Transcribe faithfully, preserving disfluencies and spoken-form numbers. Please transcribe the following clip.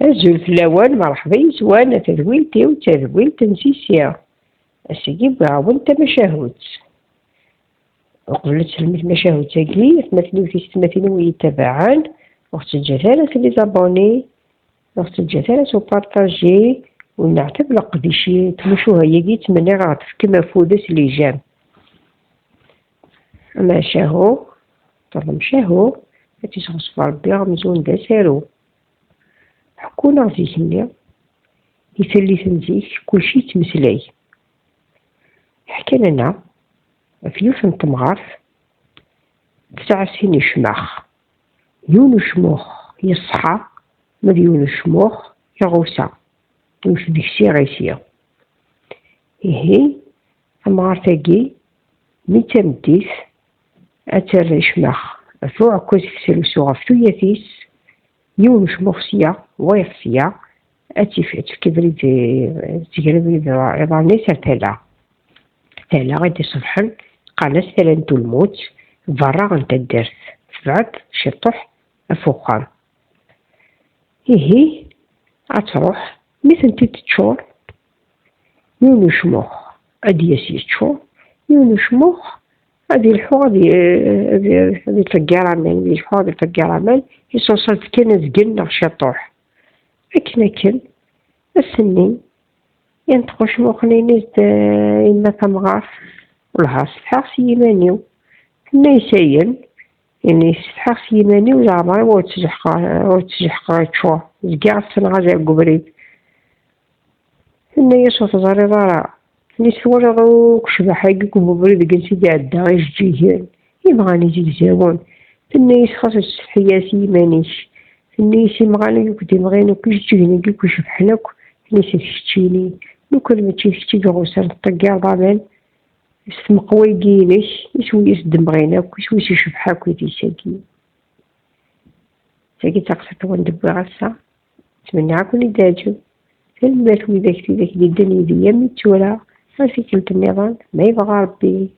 Azul fell-awen, merḥba yes-wen a tadwilt-iw, d tadwilt n Sisi. Ass-agi wwiɣ-awen tamacahut. Uqbel ad telmed tmacahut-agi, atmaten-iw tiyessetmatin-iw i yi-ttabaɛen, ur ɣ-ttaǧǧat ara s les abonnés, ur ɣ-ttaǧǧat ara s upartaji, u neɛtab leqdic i tmucuha-agi ttmenniɣ ad ɣ-tefkem afud s les j'aime. Amacahu, ṭṭerḍem cahu, ad tt-isɣeṣb Rebbi amzun d asaru. Ḥekkun-aɣ zik-nni, i tallit n zik, kulci yettmeslay. Ḥkan-aneɣ ɣef yiwet n temɣart tesɛa sin icmax. Yiwen ucmux yeṣḥa, ma d yiwen ucmux iɣusa. Yewwet deg-s iɣisi. Ihi, tamɣart-agi, mi d tameddit, ad terr icmax ɣef uɛekkaz, ɣef uselsu, ɣef tuyat-is, yiwen ucmux sya, wayeḍ sya, ad tif-, ad tefk abrid, eh, ad tger abrid iḍ-, iḍarren-is ar tala. Tala i d-iṣebḥen, qqaren-as tala n tulmut, berra n taddart, tebɛed ciṭuḥ ɣef uxxam. Ihi, ad truḥ, mi tent-id-teččur, yiwen ucmux ad d-yas yeččur, yiwen ucmux ad ilḥu, ad i-, ad i-, ad iṭegger aman, ad ilḥu ad iṭegger aman, iṣuṣa-d kan azgen neɣ ciṭuḥ. Akken akken, ass-nni, yenṭeq ucmux-nni, yenna-as-d, eh, yemma tamɣart, wellah setḥaɣ s yiman-iw. Tenna-yas ayen, yenna-yas setḥaɣ s yiman-iw, leɛmer-iw ur ttjeḥqeɣ, ur ttjeḥqeɣ ččur, zgiɣ ttnaɣ azal deg ubrid. Tenna-yas ur teẓriḍ ara, tenna-yas twalaḍ akk ccbaḥa-agi akk n ubrid deg nsi d-iɛedda ijeǧǧigen, imɣan izegzawen. Tenna-yas xas ur tessetḥi ara s yiman-ik. Tenna-yas imɣan-agi akk d imɣin akk ijeǧǧigen-agi akk icebḥen akk, tenna-yas d keččini. Lukan mačči d kečč i iɣusan tṭeggireḍ aman s tmeqwa-agi-inek, iswi-s ddemɣin akk, iswi-s icebḥ akk i tis-agi. Tagi d taqsiṭ-nwen d-wwiɣ ass-a. Ttmenniɣ ad ken-id-teɛǧeb. Tanemmirt widak tidak d-yeddan yid-i armi d tura. Ar tikkelt nniḍen, ma yebɣa Rebbi.